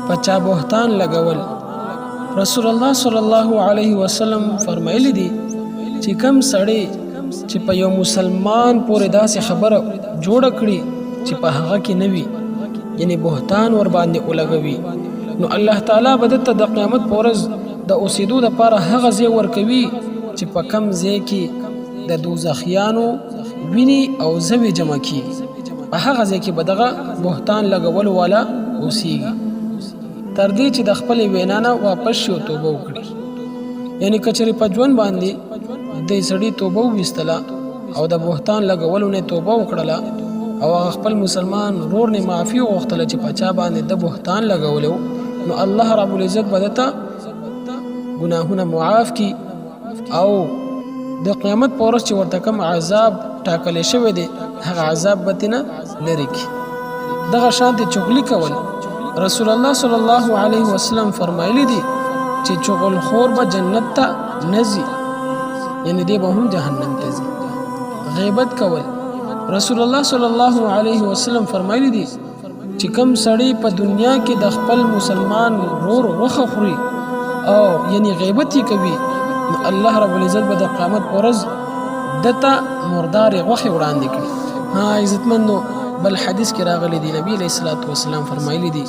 په چا بهتان لګول. رسول الله صلی الله علیه وسلم فرمایلی دي چې کم سړی چې په یو مسلمان پورې داسې خبره جوړه کړي چې په هغه کې نه وي، یعنی بهتان ور باندې ولګوي، نو الله تعالی به دته د قیامت پر ورځ د اوسېدو لپاره هغه ځای ورکوي چې په کم ځای کې د دوزخیانو ویني او زوی جمع کیږي، په هغه ځای کې به دغه بهتان لګولو والا اوسیږي تر دې چې د خپلې وینا نه واپس شي او توبه وکړي. یعنی کچري په ژوند باندې د سړي توبه وویستله او د بهتان لګولو نه توبه وکړله او هغه خپل مسلمان ورور نه معافي وغوښتله چې په چا باندې د بهتان لګولو، نو الله رب العزت به دته ګناهونه معاف کړي او د قیامت په ورځ چې ورته کوم عذاب ټاکل شوی دی هغه عذاب به ترې نه لرې کړي. دغه شان د چغلي کول، رسول الله صلی الله علیه وسلم فرمایلی دي چې چغل خور به جنت ته نه ځي، یعنی دی به هم جهنم ته ځي. غیبت کول، رسول الله صلی الله علیه وسلم فرمایلی دي چې کوم سړی په دنیا کې د خپل مسلمان ورور غوښه خوري او یعنی غیبت یې کوي، نو الله رب العزت به د قیامت پر ورځ دته مردارې غوښې وړاندې کړي. ها عزتمندو، بل حدیث کې راغلي دي، نبی علیه الصلاة والسلام فرمایلی دي: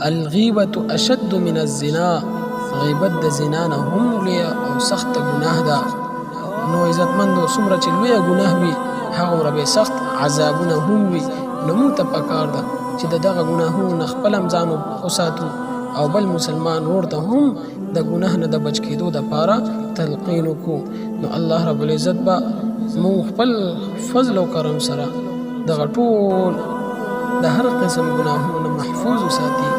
الغیبة اشد من الزنا، غیبت د زنا نه هم لویه او سخته ګناه ده. نو عزتمندو، څومره چې لویه ګناه وي هغومره به سخت عذابونه هم وي. نو موږ ته پکار ده چې د دغه ګناهونو نه خپل هم ځان وساتو او بل مسلمان ورور ته هم د ګناه نه د بچ کېدو دپاره تلقین وکړو. نو الله رب العزت به موږ خپل فضل او کرم سره دغه ټول د هر قسم ګناهونو نه محفوظ وساتي.